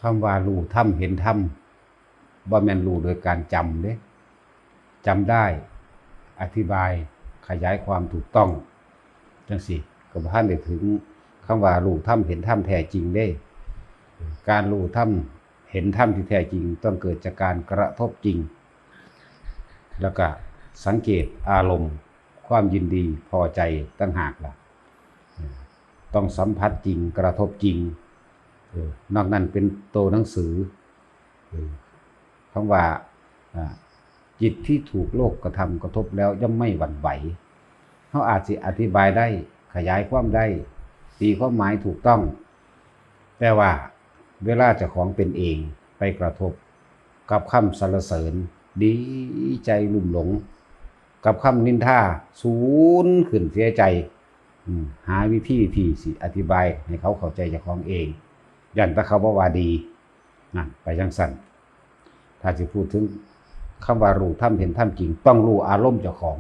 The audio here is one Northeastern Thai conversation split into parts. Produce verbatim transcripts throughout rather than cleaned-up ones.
คำว่ารู้ธรรมเห็นธรรม บ่แม่นรู้โดยการจำเด้ จำได้ อธิบาย ขยายความถูกต้อง จังซี้ ก็บ่ทันได้ถึงคำว่ารู้ธรรมเห็นธรรมแท้จริงเด้ การรู้ธรรมเห็นธรรมที่แท้จริง ต้องเกิดจากการกระทบจริง แล้วก็สังเกตอารมณ์ ความยินดีพอใจต่างหากล่ะ ต้องสัมผัสจริง กระทบจริง เออ นอกนั้นเป็นตัวหนังสือ เออ คำว่า อ่า จิตที่ถูกโลกกระทำกระทบแล้วย่อมไม่หวั่นไหว เขาอาจสิอธิบายได้ ขยายความได้ ตีความหมายถูกต้อง แต่ว่าเวลาเจ้าของเป็นเองไปกระทบกับคำสรรเสริญ ดีใจลุ่มหลง กับคำนินทา สูนขึ้นเสียใจ อืม หาวิธีที่สิอธิบายให้เขาเข้าใจเจ้าของเอง ย่านแต่เขาบ่ว่าดี นั่น ไปจั่งซั้น ถ้าสิพูดถึงคำว่ารู้ธรรมเห็นธรรมจริง ต้องรู้อารมณ์เจ้าของ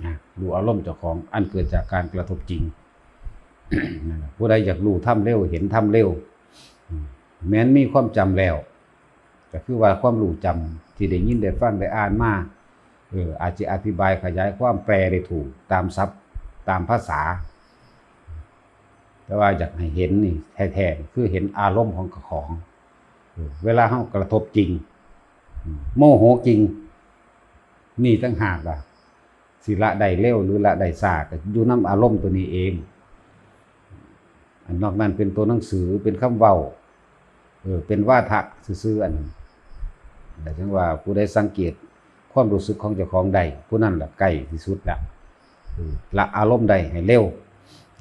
นะ รู้อารมณ์เจ้าของ อันเกิดจากการกระทบจริง นั่นล่ะ ผู้ใดอยากรู้ธรรมเร็ว เห็นธรรมเร็ว อืม แม้นมีความจำแล้ว ก็คือว่าความรู้จำที่ได้ยินได้ฟังได้อ่านมา เออ อาจจะอธิบายขยายความแปลได้ถูกตามศัพท์ ตามภาษา แต่ว่าอยากให้เห็นนี่แท้ๆ คือเห็นอารมณ์ของเจ้าของ เออ เวลาเรากระทบจริง อืม โมโหจริง นี่ต่างหากล่ะ สิละได้เร็วหรือละได้ช้า ก็อยู่นำอารมณ์ตัวนี้เอง อันนอกนั้นเป็นตัวหนังสือ เป็นคำเว้า เออ เป็นวาทะซื่อๆ อันนั้น แต่จั่งว่าผู้ใดสังเกตความรู้สึกของเจ้าของได้ ผู้นั้นล่ะใกล้ที่สุดละ เออ ละอารมณ์ได้ให้เร็ว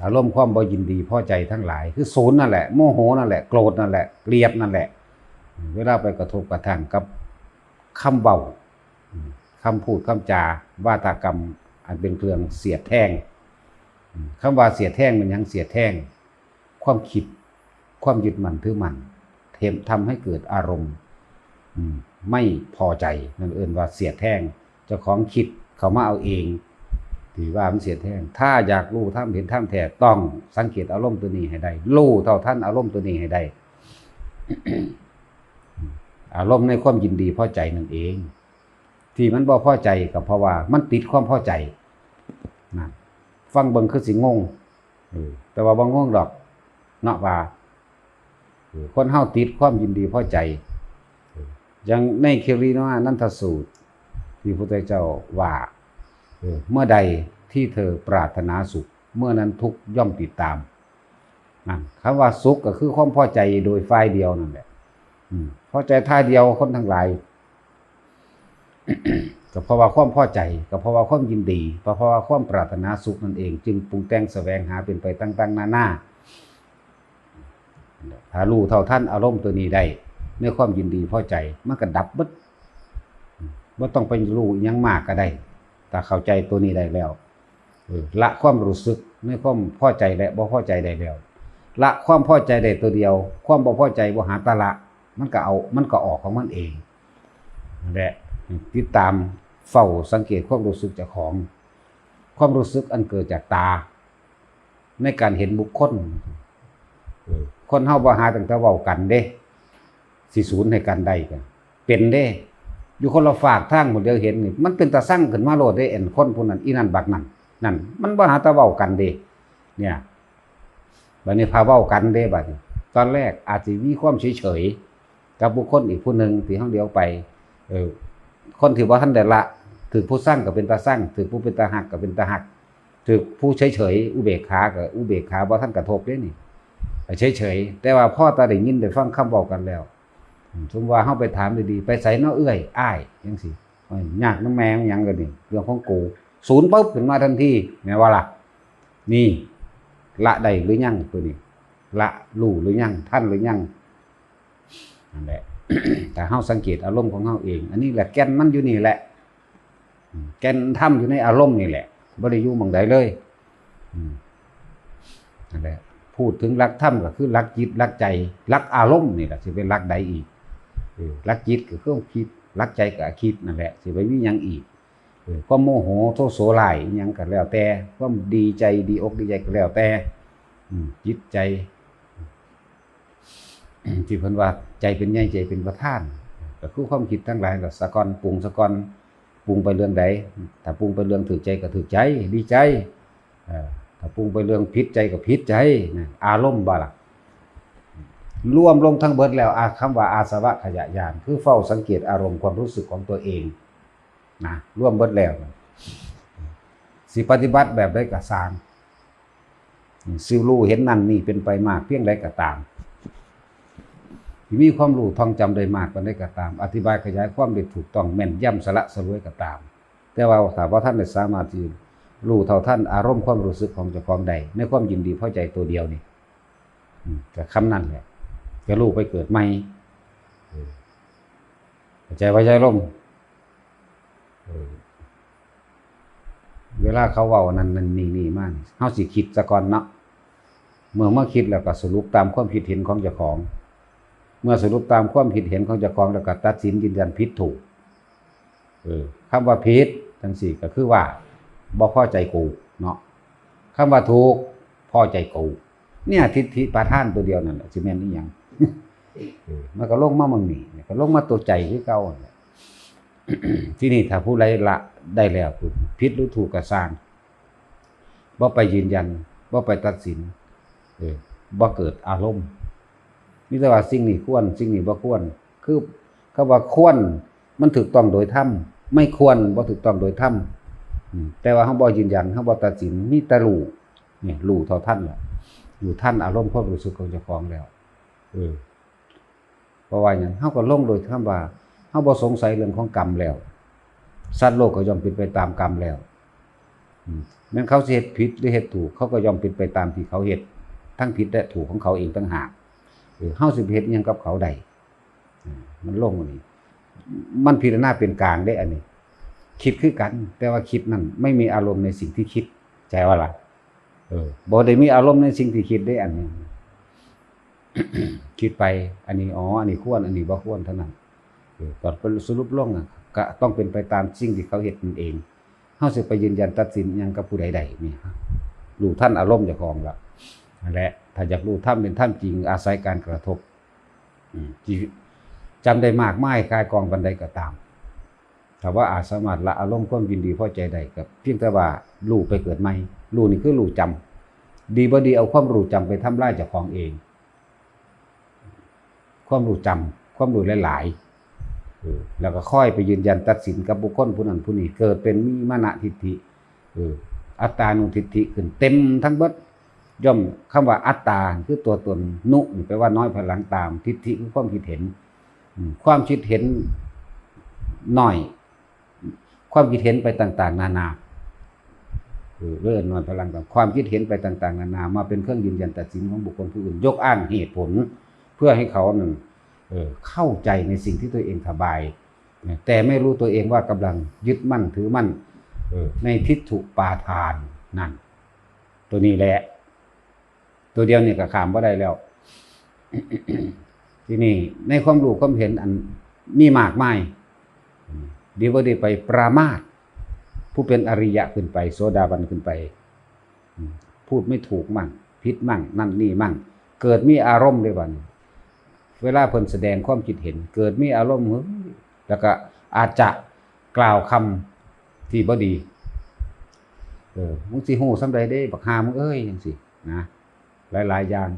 อารมณ์ความบ่ยินดีพอใจทั้งหลาย คือสูนนั่นแหละ โมโหนั่นแหละ โกรธนั่นแหละ เกลียดนั่นแหละ เวลาไปกระทบกระทั่งกับคำเว้า อืม คำพูดคำจา วาทกรรม อันเป็นเครื่องเสียดแทง อืม คำว่าเสียดแทงมันหยังเสียดแทง ความคิด ความยึดมั่นถือมั่น เทม-, ทำให้เกิดอารมณ์ อืม ไม่พอใจ นั่นเอิ้นว่าเสียดแทง เจ้าของคิดเข้ามาเอาเอง ที่ว่ามันเสียดแทง ถ้าอยากรู้ธรรมเห็นธรรมแท้ ต้องสังเกตอารมณ์ตัวนี้ให้ได้ รู้เท่าทันอารมณ์ตัวนี้ให้ได้ อารมณ์ในความยินดีพอใจนั่นเอง ที่มันบ่พอใจก็เพราะว่ามันติดความพอใจ นะ ฟังเบิ่งคือสิงง เออ แต่ว่าบ่งงดอก เนาะว่า เออ คนเฮาติดความยินดีพอใจ เออ อย่างในคิริมานันทสูตร ที่พระพุทธเจ้าว่า เออ เมื่อใดที่เธอปรารถนาสุข เมื่อนั้นทุกข์ย่อมติดตาม นั่น คำว่าสุขก็คือความพอใจโดยฝ่ายเดียวนั่นแหละ อืม พอใจท่าเดียวคนทั้งหลาย ก็เพราะว่าความพอใจ ก็เพราะว่าความยินดี ก็เพราะว่าความปรารถนาสุขนั่นเอง จึงปรุงแต่งแสวงหาเป็นไปต่างๆ นานา ถ้ารู้เท่าทันอารมณ์ตัวนี้ได้ ในความยินดีพอใจ มันก็ดับเบิด บ่ต้องไปรู้อิหยังมากก็ได้ ถ้าเข้าใจตัวนี้ได้แล้ว เออ ละความรู้สึกในความพอใจและบ่พอใจได้แล้ว ละความพอใจได้ตัวเดียว ความบ่พอใจบ่หาตาละ มันก็เอา มันก็ออกของมันเอง นั่นแหละ ติดตามเฝ้าสังเกตความรู้สึกเจ้าของ ความรู้สึกอันเกิดจากตา ในการเห็นบุคคล เออ คนเฮาบ่หาตั้งแต่เว้ากันเด้ สิสูนให้กันได้ก็เป็นเด้ อยู่คนละฟากทางหมดเดียวเห็นนี่ มันเป็นตาซังขึ้นมาโลดเด้ อันคนผู้นั้น อีนั่นบักนั่น นั่น มันบ่หาแต่เว้ากันเด้ เนี่ย บัดนี้พาเว้ากันเด้ บัดนี้ ตอนแรกอาจสิมีความเฉยๆ กับบุคคลอีกผู้หนึ่งที่เฮาเหลียวไป เออ คนที่บ่ทันได้ละ ถือผู้ซังก็เป็นตาซัง ถือผู้เป็นตาฮักก็เป็นตาฮัก ถือผู้เฉยๆ อุเบกขาก็อุเบกขา บ่ทันกระทบเด้นี่ เฉยๆ แต่ว่าพอตาได้ยินได้ฟังคำเว้ากันแล้ว อืม สมมุติว่าเฮาไปถามดีๆ "ไปไสเนาะเอื้อย อ้าย" จั่งซี้ "โอ้ย ยากนำแม่มันหยังล่ะนี่ เรื่องของกู" สูนปึ๊บขึ้นมาทันที แม่นบ่ล่ะ นี่ ละได้หรือยังตัวนี้ ละรู้หรือยัง ทันหรือยัง นั่นแหละ ถ้าเฮาสังเกตอารมณ์ของเฮาเอง อันนี้แหละแก่นมันอยู่นี่แหละ อืม แก่นธรรมอยู่ในอารมณ์นี่แหละ บ่ได้อยู่หม่องใดเลย อืม นั่นแหละ พูดถึงหลักธรรมก็คือหลักจิตหลักใจ หลักอารมณ์นี่แหละ สิเป็นหลักใดอีก เออ หลักจิตก็คือความคิด หลักใจก็คิดนั่นแหละ สิไปมีหยังอีก เออ ความโมโหโทโสร้ายอิหยังก็แล้วแต่ ความดีใจดีอกดีใจก็แล้วแต่ อืม จิตใจ ที่เพิ่นว่าใจเป็นใหญ่ใจเป็นประธาน ก็คือความคิดทั้งหลายล่ะ สะก่อนปรุงสะก่อน ปรุงไปเรื่องใด ถ้าปรุงไปเรื่องถืกใจก็ถืกใจ ดีใจ เออ ถ้าปรุงไปเรื่องผิดใจก็ผิดใจนะ อารมณ์บ่ล่ะ รวมลงทั้งเบิดแล้ว อา คำว่าอาสวะขยะญาณ คือเฝ้าสังเกตอารมณ์ความรู้สึกของตัวเอง นะ รวมเบิดแล้ว สิปฏิบัติแบบใดก็ซ่าง สิรู้เห็นนั่นนี่เป็นไปมากเพียงใดก็ตาม มีความรู้ท่องจำได้มากปานใดก็ตาม อธิบายขยายความได้ถูกต้องแม่นยำสละสลวยก็ตาม แต่ว่าถ้าบ่ทันได้สามารถที่รู้เท่าทันอารมณ์ความรู้สึกของเจ้าของได้ ในความยินดีพอใจตัวเดียวนี่ อืม ก็คำนั้นแหละ ก็รู้ไปเกิดใหม่ เออ เข้าใจว่าใจลม เออ เวลาเขาเว้านั่นนั่นนี่นี่มานี่ เฮาสิคิดซะก่อนเนาะ เมื่อมาคิดแล้วก็สรุปตามความคิดเห็นของเจ้าของ เมื่อสรุปตามความคิดเห็นของเจ้าของแล้วก็ตัดสินยืนยันผิดถูก เออ คำว่าผิดจังซี่ก็คือว่าบ่พอใจกูเนาะ คำว่าถูก พอใจกู เนี่ย ทิฏฐิประธานตัวเดียวนั่นแหละ สิแม่นอีหยัง เออ มันก็ลงมาหม่องนี้ เนี่ย ก็ลงมาตัวใจคือเก่านั่นแหละ ทีนี้ถ้าผู้ใดละได้แล้ว ผิดหรือถูกก็ซ่าง บ่ไปยืนยัน บ่ไปตัดสิน เออ บ่เกิดอารมณ์ มีแต่ว่าสิ่งนี้ควร สิ่งนี้บ่ควร คือคำว่าควร มันถูกต้องโดยธรรม ไม่ควร บ่ถูกต้องโดยธรรม อืม แต่ว่าเฮาบ่ยืนยัน เฮาบ่ตัดสิน มีแต่รู้ เนี่ย รู้เท่าทันแล้ว รู้ทันอารมณ์ความรู้สึกของเจ้าของแล้ว เออ เพราะว่าหยัง เฮาก็ลงโดยคำว่า เฮาบ่สงสัยเรื่องของกรรมแล้ว สัตว์โลกก็ย่อมเป็นไปตามกรรมแล้ว อืม แม้นเขาสิเฮ็ดผิดหรือเฮ็ดถูก เขาก็ย่อมเป็นไปตามที่เขาเฮ็ด ทั้งผิดและถูกของเขาเองต่างหาก เออ เฮาสิไปเฮ็ดอิหยังกับเขาได้ อืม มันลงอันนี้ มันพิจารณาเป็นกลางเด้อันนี้ คิดคือกัน แต่ว่าคิดนั่นไม่มีอารมณ์ในสิ่งที่คิด ใช่ว่าล่ะ เออ บ่ได้มีอารมณ์ในสิ่งที่คิดเด้อันนี้ คิดไป อันนี้ อ๋อ อันนี้ควร อันนี้บ่ควรเท่านั้น เออ ก็เป็นสรุปลงน่ะ ก็ต้องเป็นไปตามสิ่งที่เขาเฮ็ดนั่นเอง เฮาสิไปยืนยันตัดสินหยังกับผู้ใดได้นี่ รู้ทันอารมณ์เจ้าของละ นั่นแหละ ถ้าอยากรู้ธรรมเป็นธรรมจริง อาศัยการกระทบ อืม ที่จำได้มากมายกายกองปานใดก็ตาม ถ้าว่าอาจสามารถละอารมณ์ความยินดีพอใจได้ ก็เพียงแต่ว่ารู้ไปเกิดใหม่ รู้นี่คือรู้จำ ดีบ่ดีเอาความรู้จำไปทำลายเจ้าของเอง ความรู้จำ ความรู้หลายๆ เออ แล้วก็ค่อยไปยืนยันตัดสินกับบุคคลผู้นั้นผู้นี้ เกิดเป็นมีมานะทิฏฐิ เออ อัตตานุทิฏฐิขึ้นเต็มทั้งเบิด ย่อม คำว่าอัตตาคือตัวตน นุนี่แปลว่าน้อย ภายหลังตาม ทิฏฐิคือความคิดเห็น อืม ความคิดเห็นน้อย ความคิดเห็นไปต่างๆ นานา เออ เรื่องน้อย ภายหลังตาม ความคิดเห็นไปต่างๆ นานา มาเป็นเครื่องยืนยันตัดสินของบุคคลผู้อื่น ยกอ้างเหตุผล เพื่อให้เขานั่น เออ เข้าใจในสิ่งที่ตัวเองสบาย แต่ไม่รู้ตัวเองว่ากำลังยึดมั่นถือมั่น เออ ในทิฏฐุปาทานนั่น ตัวนี้แหละ ตัวเดียวนี่ก็ข้ามบ่ได้แล้ว ทีนี้ในความรู้ความเห็นอันมีมากมาย ดีบ่ดีไปประมาท ผู้เป็นอริยะขึ้นไป โสดาบันขึ้นไป อืม พูดไม่ถูกมั่ง ผิดมั่ง นั่นนี่มั่ง เกิดมีอารมณ์ด้วยบัดนี้ เวลาเพิ่นแสดงความคิดเห็น เกิดมีอารมณ์ เฮ้ย แล้วก็อาจจะกล่าวคำที่บ่ดี เออ มึงสิฮู้ส่ำใดเด้ บักห่ามึงเอ้ย จังซี้นะ หลายๆ อย่าง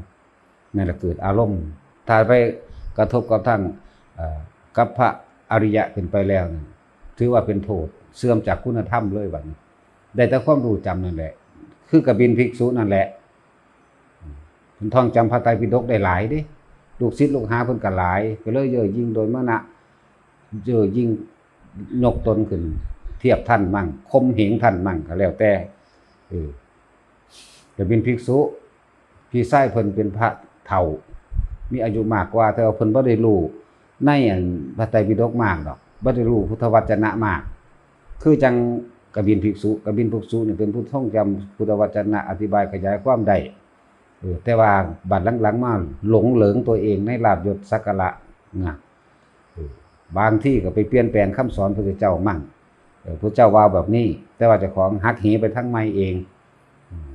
นั่นแหละเกิดอารมณ์ ถ้าไปกระทบกับทาง เอ่อ กับพระอริยะขึ้นไปแล้วนั่น ถือว่าเป็นโทษ เสื่อมจากคุณธรรมเลยบัดนี้ ได้แต่ความรู้จำนั่นแหละ คือกบิลภิกษุนั่นแหละ เพิ่นท่องจำพระไตรปิฎกได้หลายเด้ ลูกศิษย์ลูกหาเพิ่นก็หลาย ก็เลยเย่อหยิ่งโดยมานะ เย่อหยิ่งยกตนขึ้น เทียบท่านมั่ง ข่มเหงท่านมั่ง ก็แล้วแต่ เออ กบิลภิกษุ พี่ชายเพิ่นเป็นพระเฒ่า มีอายุมากกว่า แต่ว่าเพิ่นบ่ได้รู้ในอันพระไตรปิฎกมากดอก บ่ได้รู้พุทธวจนะมาก คือจั่งกบิลภิกษุ กบิลภิกษุนี่เป็นผู้ท่องจำพุทธวจนะ อธิบายขยายความได้ เออ แต่ว่าบัดหลังๆ มาหลงเหลิงตัวเองในลาภยศสักการะนะ เออ บางทีก็ไปเปลี่ยนแปลงคำสอนพระเจ้ามั่ง เออ พระเจ้าว่าแบบนี้ แต่ว่าเจ้าของหักเหไปทางใหม่เอง อืม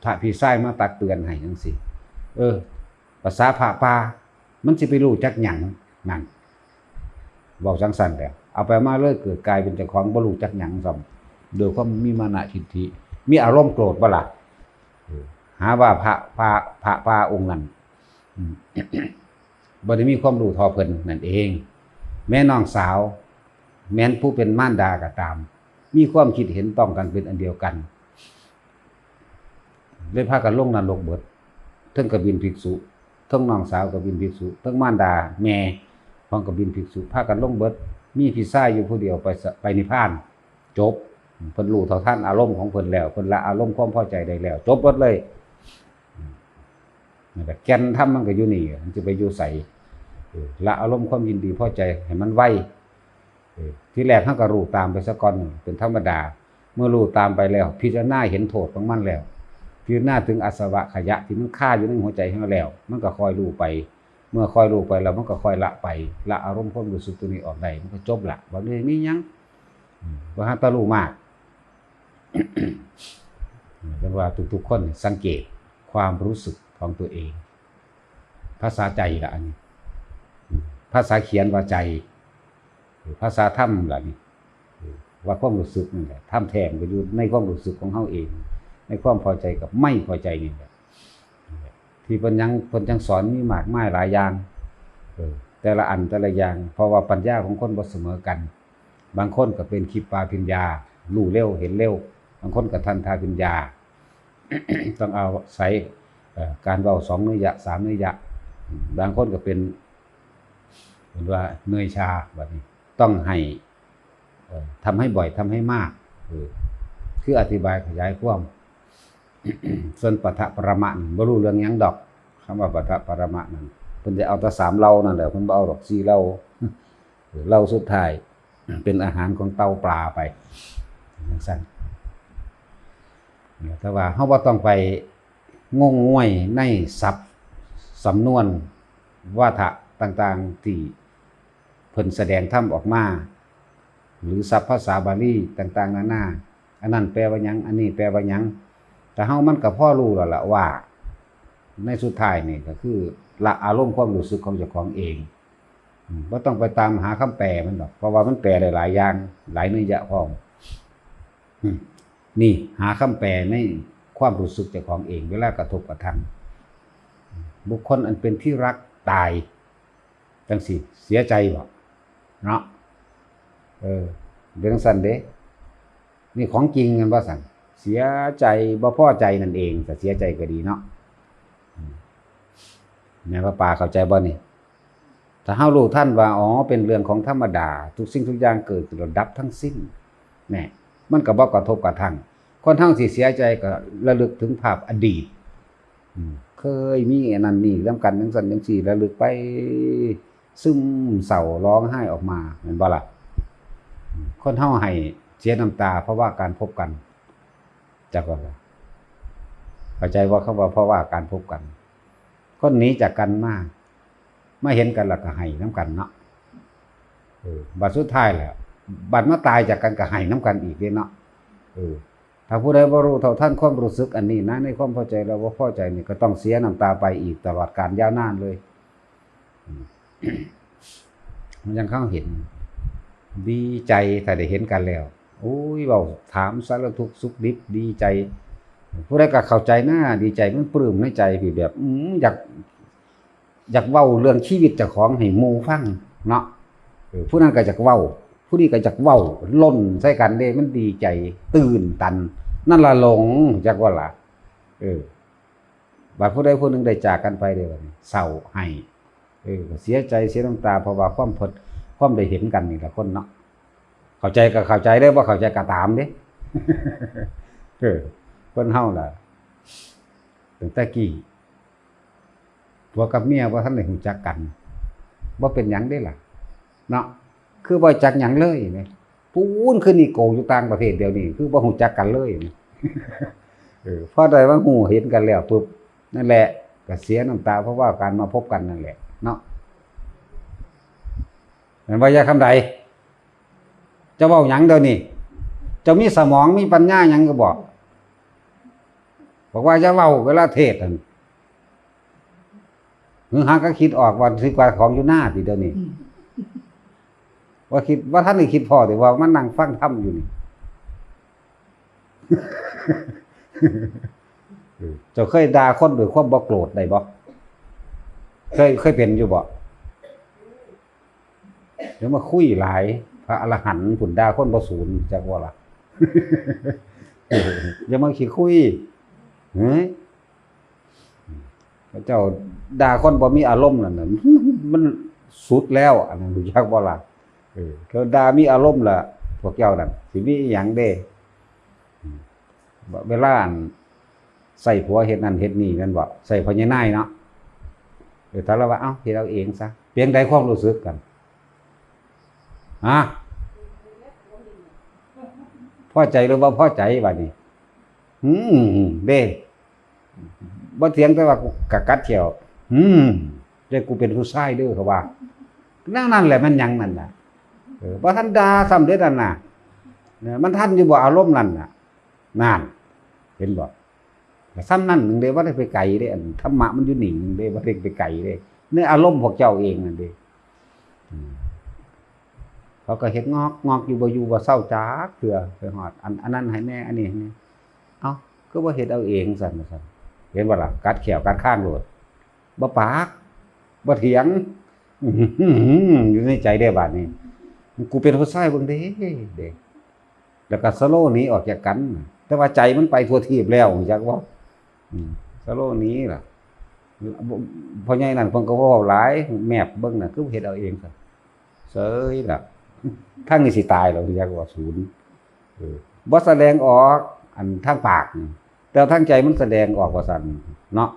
พระพี่ชายมาตักเตือนให้จังซี้ เออ ภาษาพระป่า มันสิไปรู้จักหยัง นั่น เว้าจั่งซั้นแหละ เอาไปมาเลยเกิดกลายเป็นเจ้าของบ่รู้จักหยังซ้ำ โดยความมีมานะทิฏฐิ มีอารมณ์โกรธบ่ล่ะ เออ หาว่าพระ พระ พระ พระองค์นั้น อืม บ่ได้มีความรู้เท่าเพิ่นนั่นเอง แม้น้องสาว แม้นผู้เป็นมารดาก็ตาม มีความคิดเห็นต้องกันเป็นอันเดียวกัน เลยพากันลงนรกเบิด เทิงกบินภิกษุ เทิงน้องสาวกบินภิกษุ เทิงมารดาแม่ของกบินภิกษุ พากันลงเบิด มีพี่ชายอยู่ผู้เดียวไปส- ไปนิพพาน จบ เพิ่นรู้เท่าทันอารมณ์ของเพิ่นแล้ว เพิ่นละอารมณ์ความพอใจได้แล้ว จบเบิดเลย นั่นแหละ แก่นธรรมมันก็อยู่นี่ มันจะไปอยู่ไส เออ ละอารมณ์ความยินดีพอใจให้มันไว เออ ทีแรกเราก็รู้ตามไปซะก่อน เป็นธรรมดา เมื่อรู้ตามไปแล้ว พิจารณาเห็นโทษของมันแล้ว พิจารณาถึงอาสวะขยะที่มันคาอยู่ในหัวใจของเราแล้ว มันก็ค่อยรู้ไป เมื่อค่อยรู้ไปแล้ว มันก็ค่อยละไป ละอารมณ์ความรู้สึกตัวนี้ออกได้ มันก็จบละ บ่ได้มีหยัง อืม บ่หาตะลุมาก เรียกว่าทุกๆคนสังเกตความรู้สึกของตัวเอง ภาษาใจละอันนี้ ภาษาเขียนว่าใจ ภาษาธรรมละนี่ ว่าความรู้สึกนั่นแหละ ธรรมแท้มันก็อยู่ในความรู้สึกของเฮาเอง ในความพอใจกับไม่พอใจนี่แหละ ที่เพิ่นยัง เพิ่นจังสอนมีมากมายหลายอย่าง เออ แต่ละอันแต่ละอย่าง เพราะว่าปัญญาของคนบ่เสมอกัน บางคนก็เป็นคิปปาภิญญา รู้เร็วเห็นเร็ว บางคนก็ทันทาภิญญา ต้องอาศัย เอ่อ การเว้าสองนัยยะ สามนัยยะ บางคนก็เป็น เพิ่นว่าเนยชา บัดนี้ต้องให้ เอ่อ ทำให้บ่อย ทำให้มาก เออ คืออธิบายขยายความ ส่วนปะทะปรมะนี่บ่รู้เรื่องหยังดอก คำว่าปะทะปรมะนั่น เพิ่นจะเอาแต่สามเหล่านั่นแหละ เพิ่นบ่เอาดอกสี่เหล่า เออ เหล่าสุดท้าย เป็นอาหารของเต่าปลาไป จั่งซั้น แต่ว่าเราบ่ต้องไปงมงายในศัพท์ สำนวน วาทะต่างๆ ที่เพิ่นแสดงธรรมออกมา หรือศัพท์ภาษาบาลีต่างๆ นานา อันนั้นแปลว่าหยัง อันนี้แปลว่าหยัง แต่เฮามันก็พอรู้แล้วล่ะว่า ในสุดท้ายนี่ก็คือละอารมณ์ความรู้สึกของเจ้าของเอง อืม บ่ต้องไปตามหาคำแปลมันดอก เพราะว่ามันแปลได้หลายอย่าง หลายนัยยะพร้อม อืม นี่หาคำแปลในความรู้สึกเจ้าของเอง เวลากระทบกระทั่ง บุคคลอันเป็นที่รักตาย จั่งซี้ เสียใจบ่ เนาะ เออ เป็นจั่งซั้นเด้ นี่ของจริงแม่นบ่ซั้น เสียใจ บ่พอใจนั่นเอง แต่เสียใจก็ดีเนาะ อืม แม่นบ่ ป้าเข้าใจบ่นี่ ถ้าเรารู้ทันว่า อ๋อ เป็นเรื่องของธรรมดา ทุกสิ่งทุกอย่างเกิดแล้วดับทั้งสิ้น แน่ มันก็บ่กระทบกระทั่ง คนเราสิเสียใจก็ระลึกถึงภาพอดีต อืม เคยมีอันนั้นนี่นำกันจั่งซั้นจั่งซี้ ระลึกไป ซึมเศร้าร้องไห้ออกมา แม่นบ่ล่ะ คนเราให้เสียน้ำตาเพราะว่าการพบกัน จักว่าล่ะ เข้าใจบ่ คำว่าเพราะว่าการพบกัน คนหนีจากกันมา มาเห็นกันแล้วก็ไห้นำกันเนาะ เออ บัดสุดท้ายแล้ว บัดมาตายจากกันก็ไห้นำกันอีกเด้เนาะ เออ ถ้าผู้ใดบ่รู้เท่าทันความรู้สึกอันนี้นะ ในความพอใจและบ่พอใจนี่ ก็ต้องเสียน้ำตาไปอีกตลอดกาลยาวนานเลย อืม มันจั่งเฮาเห็น ดีใจถ้าได้เห็นกันแล้ว โอ้ย เว้าถามสารทุกข์สุขดิบ ดีใจ ผู้ใดก็เข้าใจนะ ดีใจมันปลื้มในใจที่แบบ อืม อยาก อยากเว้าเรื่องชีวิตเจ้าของให้หมู่ฟังเนาะ เออ ผู้นั้นก็อยากเว้า ผู้นี้ก็อยากเว้า ล่นใส่กันเด้ มันดีใจ ตื่นตัน นั่นล่ะหลง จักว่าล่ะ เออ บัดผู้ใดผู้หนึ่งได้จากกันไปเด้ บัดนี้เศร้า ไห้ เออ เสียใจ เสียน้ำตา เพราะว่าความเพลิด ความได้เห็นกันนี่แหละคนเนาะ เข้าใจก็เข้าใจเด้ บ่เข้าใจก็ตามเด้ เออ คนเฮาล่ะ ตั้งแต่กี้ ผัวกับเมียบ่ทันได้รู้จักกัน บ่เป็นหยังเด้ล่ะ เนาะ คือบ่จักหยังเลยแหม ปูนคือนิโก้อยู่ต่างประเทศเดี๋ยวนี้ คือบ่รู้จักกันเลยแหม เออ พอได้มารู้เห็นกันแล้วปุ๊บ นั่นแหละ ก็เสียน้ำตา เพราะว่าการมาพบกันนั่นแหละ เนาะ แม่นบ่ ยายคำใด เจ้าเว้าหยังเดี๋ยวนี้ เจ้ามีสมองมีปัญญาหยังก็บอก บอกว่าอย่าเว้าเวลาเทศน์นั่น หรือหาก็คิดออกว่าสิกวาดของอยู่หน้าติเดี๋ยวนี้ อืม ว่าคิด ว่าท่านได้คิดพอแต่ว่ามันนั่งฟังธรรมอยู่นี่ เจ้าเคยด่าคนด้วยความบ่โกรธได้บ่ เคย เคยเป็นอยู่บ่ เดี๋ยวมาคุยหลาย พระอรหันต์ผุ่นด่าคนบ่สูนจักว่าล่ะ อย่ามาขี้คุย เฮ้ย พระเจ้าด่าคนบ่มีอารมณ์นั่นน่ะ มันสุดแล้ว อันนั้นรู้จักบ่ล่ะ เออ เขาด่ามีอารมณ์ล่ะ พวกเจ้านั่น สิมีอีหยังเด้ อืม เวลาอันใส่ผัวเฮ็ดนั่นเฮ็ดนี่แม่นบ่ ใส่พ่อใหญ่นายเนาะ เออ ถ้าเราว่า เอ้า เฮ็ดเอาเองซะ เปลี่ยนใดความรู้สึกกัน ฮะ พอใจหรือบ่พอใจบัดนี้ อืม เด้ บ่เถียงแต่ว่ากูกะกัดแข้ว อืม แต่กูเป็นผู้ชายเด้อ เขาว่า แนวนั้นแหละ มันหยังนั่นน่ะ เออ บ่ทันด่าซ้ำเด้นั่นน่ะ เนี่ย มันทันอยู่บ่อารมณ์นั่นน่ะ นั่น เห็นบ่ ก็ซ้ำนั่นหนึ่งเด้ บ่ได้ไปไกลเด้ อันธรรมะมันอยู่นี่หนึ่งเด้ บ่ได้ไปไกลเด้ ในอารมณ์พวกเจ้าเองนั่นเด้ อืม เขาก็เฮ็ดงอกงอกอยู่ บ่อยู่บ่เซาจักเทื่อ ไปฮอด อัน อันนั้นให้แหน่ อันนี้ให้แหน่ เอ้า คือบ่เฮ็ดเอาเองซั่น ว่าซั่น เห็นบ่ล่ะ กัดแข้วกัดคางโลด บ่ปาก บ่เถียง อยู่ในใจเด้บาดนี้ กูเป็นผู้ชายเบิ่งเด้ เด้ แล้วก็สโลว์หนีออกจากกัน แต่ว่าใจมันไปทั่วทีปแล้ว รู้จักบ่ อืม สโลว์หนีล่ะ พ่อใหญ่นั่นเพิ่นก็เว้าหลาย แมบเบิ่งน่ะ คือเฮ็ดเอาเองซะ เสยล่ะ ทางนี้สิตายแล้ว รู้จักบ่ สูน เออ บ่แสดงออก อันทางปากนี่ แต่ทางใจมันแสดงออกว่าซั่นเนาะ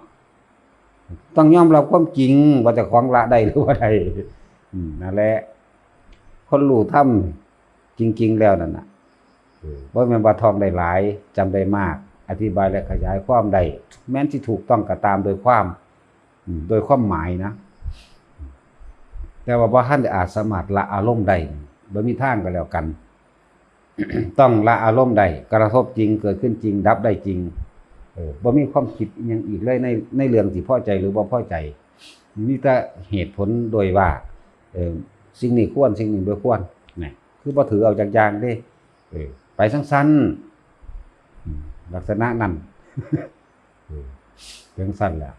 ต้องยอมรับความจริงว่าเจ้าของละได้หรือบ่ได้ อืม นั่นแหละ คนรู้ธรรมจริงๆแล้วนั่นน่ะ เออ บ่แม่นว่าท่องได้หลาย จำได้มาก อธิบายและขยายความได้ แม้นสิถูกต้องก็ตามโดยความ อืม โดยความหมายนะ แต่ว่าบ่ทันได้อาจสามารถละอารมณ์ได้ บ่มีทางก็แล้วกัน ต้องละอารมณ์ได้ กระทบจริง เกิดขึ้นจริง ดับได้จริง เออ บ่มีความคิดอิหยังอีกเลยใน ในเรื่องที่พอใจหรือบ่พอใจ มีแต่เหตุผลโดยว่า เออ สิ่งนี้ควร สิ่งนี้บ่ควร นะ คือบ่ถือเอาจักอย่างเด้ เออ ไปซั่นๆ อืม ลักษณะนั้น เออ จั่งซั่นแหละ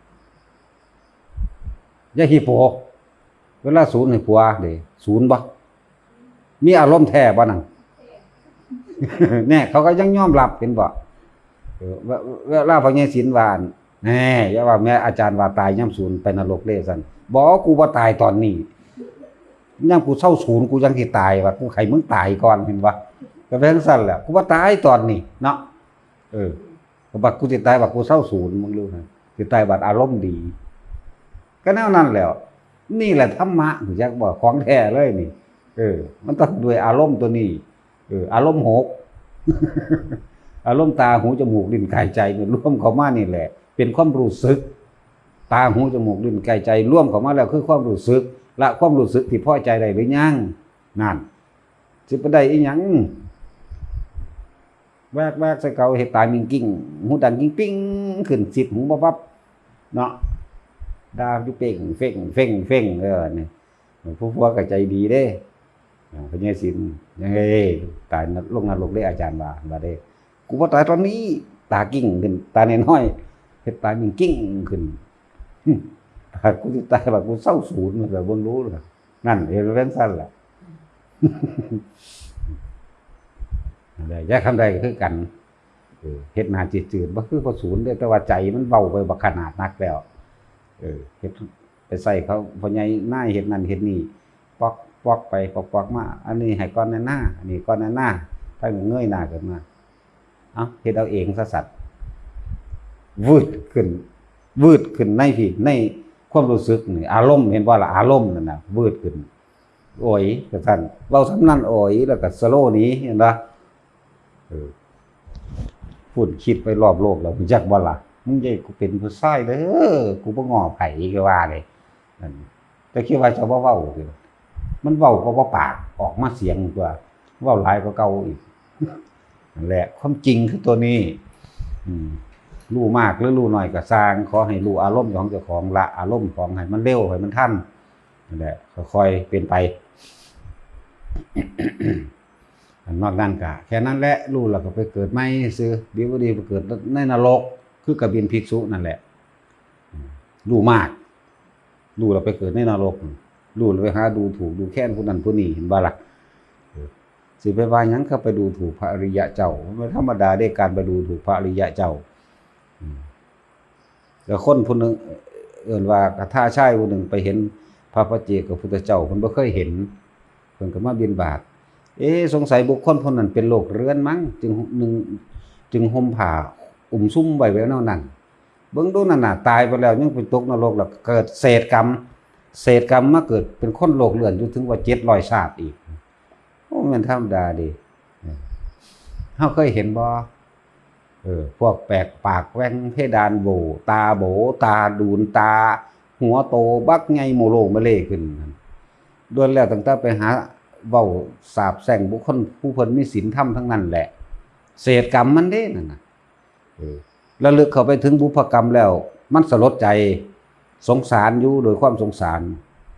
อย่าขี้โป เวลาสูนให้ผัวเด้ สูนบ่ มีอารมณ์แท้บ่นั่น แน่ เขาก็ยังยอมรับ เห็นบ่ เออ เว- เวลาพ่อใหญ่ศิลป์ว่า แน่ อย่าว่าแม่อาจารย์ว่าตายยามสูนไปนรกเด้ซั่น บ่ กูบ่ตายตอนนี้ ยามกูเซาสูน กูจั่งสิตายว่า กูให้มึงตายก่อน เห็นบ่ ก็เป็นจั่งซั่นแหละ กูบ่ตายตอนนี้เนาะ เออ ก็บัดกูสิตายบัดกูเซาสูน มึงรู้นะ สิตายบัดอารมณ์ดี ก็แนวนั้นแหล้ว นี่แหละธรรมะ รู้จักบ่ ของแท้เลยนี่ เออ มันต้องด้วยอารมณ์ตัวนี้ เออ อารมณ์หก อารมณ์ตา หู จมูก ลิ้น กาย ใจเนี่ย รวมเข้ามานี่แหละ เป็นความรู้สึก ตา หู จมูก ลิ้น กาย ใจ รวมเข้ามาแล้วคือความรู้สึก ละความรู้สึกที่พอใจได้หรือยัง นั่น สิไปได้อีหยัง แวกๆ ใส่เขา เฮ็ดตามิงกิ้ง หูดังกิ้งปิ้ง ขึ้นสิบหูบับบับ เนาะ ด่าอยู่เป้งเฟ้ง เฟ้ง เฟ้ง เออ นี่ ผู้ผัวก็ใจดีเด้ อ่า พ่อใหญ่ศิลป์ ยังไง ตายลงนรกเด้ อาจารย์ว่า ว่าเด้ กูบ่ตายตอนนี้ ตากิ้งขึ้น ตาน้อยๆ เฮ็ดตามิงกิ้งขึ้น หึ ตากูสิตายว่ากูเซาสูน มันก็เบิ่งรู้ล่ะ นั่น เฮ็ดเป็นซั่นล่ะ นั่นแหละ ยายคำใดก็คือกัน เออ เฮ็ดหน้าจืดๆ บ่คือพ่อสูนเด้ แต่ว่าใจมันเว้าไปบักขนาดนักแล้ว เออ เฮ็ด ไปใส่เขา พ่อใหญ่นายเฮ็ดนั่นเฮ็ดนี่ ปอก ปอกไป ปอก ปอกมา อันนี้ให้ก่อนแน่นา อันนี้ก่อนแน่นา ท่านก็เงยหน้าขึ้นมา เอ้า เฮ็ดเอาเองซะสัตว์ วืดขึ้น วืดขึ้นในพี้ ในความรู้สึกนี่ อารมณ์ เห็นบ่ล่ะ อารมณ์นั่นน่ะ วืดขึ้น โอย จั่งซั่น เว้าส่ำนั้น โอย แล้วก็สโลว์หนี เห็นบ่ เออ พุ่นคิดไปรอบโลกแล้ว รู้จักบ่ล่ะ มึงอย่าให้กูเป็นผู้ชายเด้อ กูบ่ง้อไผ ก็ว่าเลย นั่น แต่คิดว่าจะบ่เว้าติ มันเว้าก็บ่ปาก ออกมาเสียงตัว เว้าหลายกว่าเก่าอีก นั่นแหละ ความจริงคือตัวนี้ อืม รู้มากหรือรู้น้อยก็ซ่าง ขอให้รู้อารมณ์ของเจ้าของ ละอารมณ์ของให้มันเร็ว ให้มันทัน นั่นแหละ ค่อยๆเป็นไป อันนอกนั้นก็แค่นั้นแหละ รู้แล้วก็ไปเกิดใหม่ซื่อ ดีบ่ดีไปเกิดในนรก คือกบิลภิกษุนั่นแหละ อืม รู้มาก รู้แล้วไปเกิดในนรก รู้แล้วไปหาดูถูกดูแคลนผู้นั้นผู้นี้ เห็นบ่ล่ะ เออ สิไปว่าหยัง เขาไปดูถูกพระอริยะเจ้า มันธรรมดาเด้ การไปดูถูกพระอริยะเจ้า อืม แล้วคนผู้หนึ่ง เอิ้นว่าคทาชายผู้หนึ่งไปเห็นพระปัจเจกพุทธเจ้า เพิ่นบ่เคยเห็น เพิ่นก็มาบิณฑบาต เอ๊ะ สงสัยบุคคลผู้นั้นเป็นโรคเรื้อนมั้ง จึง จึงห่มผ้าอุ้มซุมไว้แนวนั้น เบิ่งดูนั่นน่ะ ตายไปแล้วยังไปตกนรก แล้วเกิดเศษกรรม เศษกรรมมาเกิดเป็นคนโรคเรื้อนอยู่ถึงว่าเจ็ดร้อยชาติอีก โอ้ แม่นธรรมดาเด้ เออ เฮาเคยเห็นบ่ เออ พวกแปกปากแหว่ง เพดานโหว่ ตาโบ๋ ตาดูน ตาหัวโตบักใหญ่โมโลมะเลขึ้นนั่น ล้วนแล้วตั้งแต่ไปหาเว้าสาปแช่งบุคคลผู้เพิ่นมีศีลธรรมทั้งนั้นแหละ เศษกรรมมันเด้นั่นน่ะ เออ ระลึกเข้าไปถึงบุพกรรมแล้ว มันสลดใจ สงสารอยู่โดยความสงสาร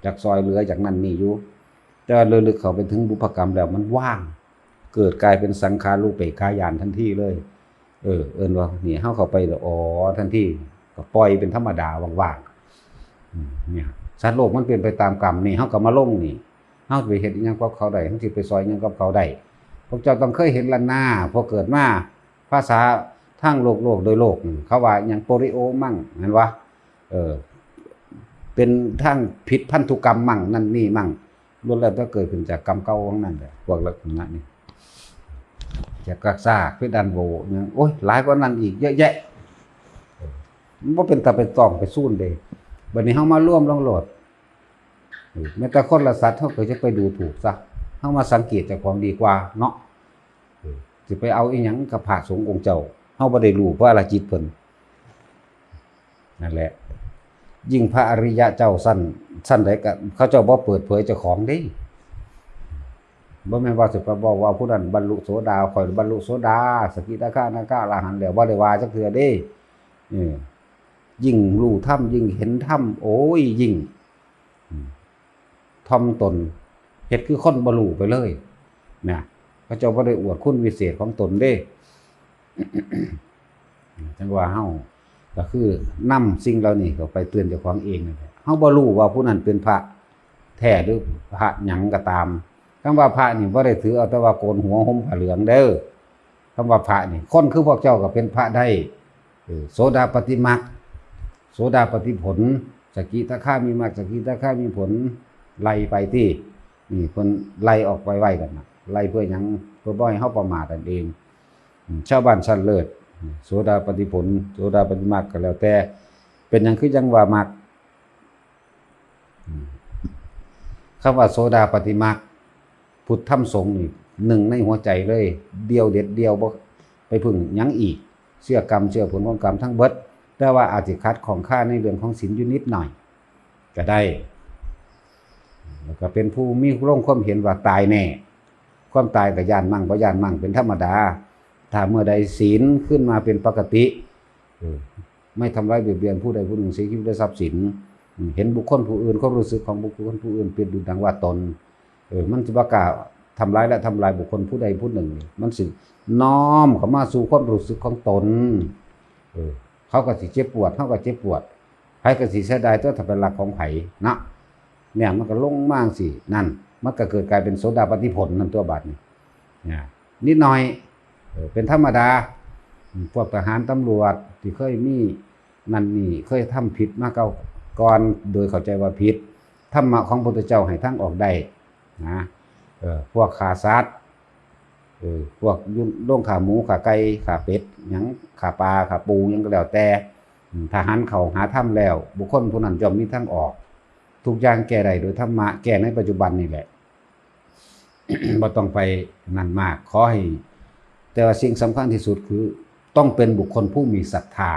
อยากซอยเหลือ อยากนั่นนี่อยู่ แต่ว่าระลึกเข้าไปถึงบุพกรรมแล้วมันว่าง เกิดกลายเป็นสังขารูปเปกขาญาณทันทีเลย เออ เอิ้นว่านี่ เฮาเข้าไปแล้ว อ๋อ ทันที ก็ปล่อยเป็นธรรมดา ว่างๆ อืม เนี่ย สัตว์โลกมันเป็นไปตามกรรมนี่ เฮาก็มาลงนี่ เฮาสิไปเฮ็ดอิหยังกับเขาได้ เฮาสิไปซอยอิหยังกับเขาได้ พวกเจ้าต้องเคยเห็นละนา พอเกิดมา ภาษาทางโลก โลกโดยโลกนี่ เขาว่าอิหยัง โปลิโอมั่ง แม่นบ่ เออ เป็นทางผิดพันธุกรรมมั่ง นั่นนี่มั่ง ล้วนแล้วแต่เกิดขึ้นจากกรรมเก่าทั้งนั้นแหละ พวกลักษณะนี้ จากกากซาก เพดานโหว่ อิหยัง โอ้ย หลายกว่านั้นอีกเยอะแยะ เออ มันบ่เป็นตาเป็นต้องไปซูนเด้ บัดนี้เฮามารวมลงโลด เออ แม้แต่คนและสัตว์ เฮาก็จะไปดูถูกซะ เฮามาสังเกตเจ้าของดีกว่าเนาะ เออ สิไปเอาอีหยังกับพระสงฆ์องค์เจ้า เฮาบ่ได้รู้ภารกิจเพิ่น นั่นแหละ ยิ่งพระอริยะเจ้าชั้น ชั้นใดก็ เขาเจ้าบ่เปิดเผยเจ้าของเด้ บ่แม่นว่าสิไปบอกว่าผู้นั้นบรรลุโสดา ข้อยบรรลุโสดา สกิทาคานาคาอรหันต์แล้ว บ่ได้ว่าจักเทื่อเด้ เออ ยิ่งรู้ธรรม ยิ่งเห็นธรรม โอ้ย ยิ่ง อืม ถ่อมตน เฮ็ดคือคนบ่รู้ไปเลย นะ เขาเจ้าบ่ได้อวดคุณวิเศษของตนเด้ จั่งว่าเฮาก็คือนำสิ่งเหล่านี้เข้าไปเตือนเจ้าของเองนั่นแหละ เฮาบ่รู้ว่าผู้นั้นเป็นพระแท้หรือพระหยังก็ตาม คำว่าพระนี่บ่ได้ถือเอาแต่ว่าโกนหัวห่มผ้าเหลืองเด้อ คำว่าพระนี่ คนคือพวกเจ้าก็เป็นพระได้ เออ โสดาปัตติมรรค โสดาปัตติผล สกิทาคามิมรรค สกิทาคามิผล ไล่ไปติ นี่เพิ่นไล่ออกไปไว้กันนะ ไล่เพื่อหยัง เพื่อบ่ให้เฮาประมาทนั่นเอง อืม ชาวบ้านชั้นเลิศ โสดาปัตติผล โสดาปัตติมรรคก็แล้วแต่ เป็นหยังคือจั่งว่ามรรค อืม คำว่าโสดาปัตติมรรค พุทธธรรมสงฆ์นี่ หนึ่งในหัวใจเลย เดียวเด็ดเดียว บ่ไปพึ่งหยังอีก เชื่อกรรม เชื่อผลของกรรมทั้งเบิด แต่ว่าอาจสิขัดข้องคาในเรื่องของศีลอยู่นิดหน่อย ก็ได้ แล้วก็เป็นผู้มีลงความเห็นว่าตายแน่ ความตายก็ย้านมั่งบ่ย้านมั่งเป็นธรรมดา ถ้าเมื่อใดศีลขึ้นมาเป็นปกติ เออ ไม่ทำร้ายเบียดเบียนผู้ใดผู้หนึ่ง เสียชีวิตและทรัพย์สิน อืม เห็นบุคคลผู้อื่น ความรู้สึกของบุคคลผู้อื่นเปรียบดุจดังว่าตน เออ มันสิบ่กล้าทำร้ายและทำลายบุคคลผู้ใดผู้หนึ่ง มันสิน้อมเข้ามาสู่ความรู้สึกของตน เออ เขาก็สิเจ็บปวด เฮาก็เจ็บปวด ไผก็สิเสียดายตัวถ้าเป็นรักของไผเนาะ เนี่ยมันก็ลงมาจั่งซี้ นั่น มันก็เกิดกลายเป็นโสดาปัตติผลนั่นตัวบัดนี้ นะ นิดหน่อย เออ เป็นธรรมดา อืม พวกทหารตำรวจที่เคยมีนั่นนี่ เคยทำผิดมาเก่าก่อน โดยเข้าใจว่าผิด ธรรมะของพระพุทธเจ้าให้ทางออกได้ นะ เออ พวกฆ่าสัตว์ เออ พวกอยู่โรงฆ่าหมู ฆ่าไก่ ฆ่าเป็ด หยัง ฆ่าปลา ฆ่าปู หยังก็แล้วแต่ อืม ถ้าหันเข้าหาธรรมแล้ว บุคคลผู้นั้นย่อมมีทางออก ทุกอย่างแก้ได้โดยธรรมะ แก้ในปัจจุบันนี่แหละ บ่ต้องไปนั่นมาก ขอให้ แต่ว่าสิ่งสำคัญที่สุดคือ ต้องเป็นบุคคลผู้มีศรัทธา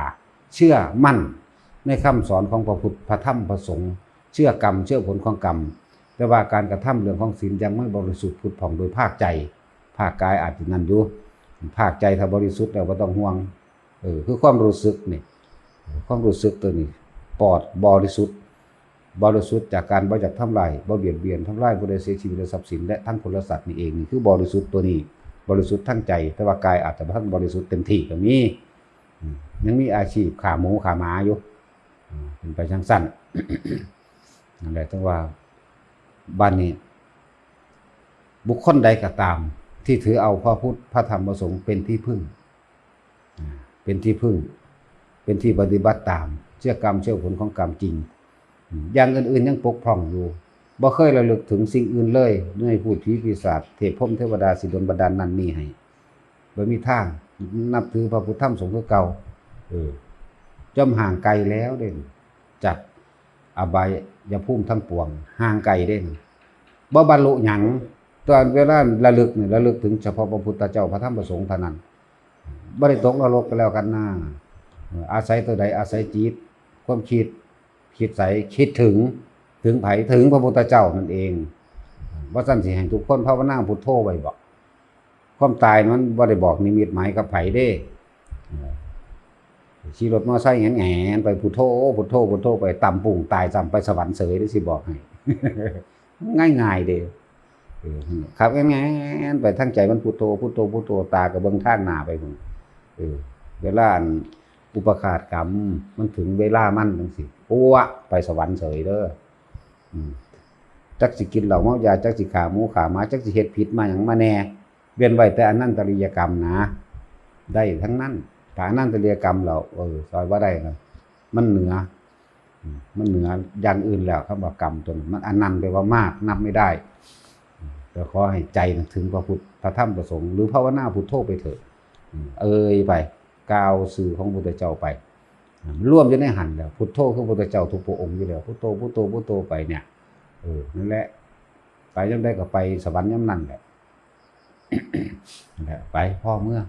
เชื่อมั่นในคำสอนของพระพุทธ พระธรรม พระสงฆ์ เชื่อกรรม เชื่อผลของกรรม แต่ว่าการกระทำเรื่องของศีลยังไม่บริสุทธิ์ผุดผ่องโดยภาคใจ ภาคกายอาจจะนั่นอยู่ ภาคใจถ้าบริสุทธิ์แล้วบ่ต้องห่วง เออ คือความรู้สึกนี่ ความรู้สึกตัวนี้ ปลอดบริสุทธิ์ บริสุทธิ์จากการบ่อยากทำลาย บ่เบียดเบียน ทำลายผู้ใดเสียชีวิตและทรัพย์สิน และทั้งคนและสัตว์นี่เอง นี่คือบริสุทธิ์ตัวนี้ บริสุทธิ์ทั้งใจ แต่ว่ากายอาจจะบ่ทันบริสุทธิ์เต็มที่ก็มี อืม ยังมีอาชีพฆ่าหมูฆ่าหมาอยู่ อืม เป็นไปจั่งซั่น นั่นแหละ ถึงว่า บัดนี้ บุคคลใดก็ตาม ที่ถือเอาพระพุทธ พระธรรม พระสงฆ์เป็นที่พึ่ง อ่า เป็นที่พึ่ง เป็นที่ปฏิบัติตาม เชื่อกรรมเชื่อผลของกรรมจริง อืม อย่างอื่นๆยังปกพร่องอยู่ บ่เคยระลึกถึงสิ่งอื่นเลย ในพูดผีปีศาจ เทพพรหมเทวดาสิดลบันดาลนั่นนี่ให้ บ่มีทาง นับถือพระพุทธธรรมสงฆ์คือเก่า เออ จมห่างไกลแล้วเด้ จากอบายภูมิทั้งปวง ห่างไกลเด้ บ่บรรลุหยัง ตอนเวลาระลึกนี่ระลึกถึงเฉพาะพระพุทธเจ้า พระธรรม พระสงฆ์เท่านั้น บ่ได้ตกนรกก็แล้วกันนะ เออ อาศัยตัวใด อาศัยจิต ความคิด คิดใส คิดถึง ถึงไผ ถึงพระพุทธเจ้านั่นเอง ว่าซั่นสิให้ทุกคนภาวนาพุทโธไว้บ่ ความตายมันบ่ได้บอกนิมิตหมายกับไผเด้ เออ ขี่รถมอไซค์แหงนๆไปพุทโธ พุทโธ พุทโธไป ตำปุ้งตายซ้ำ ไปสวรรค์เสยเด้ สิบอกให้ ง่ายๆเด้ เออ ขับแหงนๆไป ทั้งใจมันพุทโธ พุทโธ พุทโธ ตาก็เบิ่งทางหน้าไปพุ้น เออ เวลาอันอุปาฆาตกรรมมันถึงเวลามันจั่งซี้ ปั๊วะ ไปสวรรค์เสยเด้อ อืม จักสิกินเหล้าเมายา จักสิฆ่าหมูฆ่าหมา จักสิเฮ็ดผิดมาหยังมาแหน่ เว้นไว้แต่อนันตริยกรรมนะ ได้ทั้งนั้น ถ้าอนันตริยกรรมแล้ว เออ ซอยบ่ได้นะ มันเหนือ อืม มันเหนืออย่างอื่นแล้ว คำว่ากรรมตัวนั้น มันอนันต์ แปลว่ามาก นับไม่ได้ อืม แต่ขอให้ใจนึกถึงพระพุทธ พระธรรม พระสงฆ์ หรือภาวนาพุทโธไปเถอะ อืม เอ่ยไป กล่าวชื่อของพระพุทธเจ้าไป อืม รวมอยู่ในหั้นแหละ พุทโธคือพระพุทธเจ้าทุกพระองค์อยู่แล้ว พุทโธ พุทโธ พุทโธไปเนี่ย เออ นั่นแหละ ไปยามใดก็ไปสวรรค์ยามนั้นแหละ นั่นแหละ ไป พ้อเมือ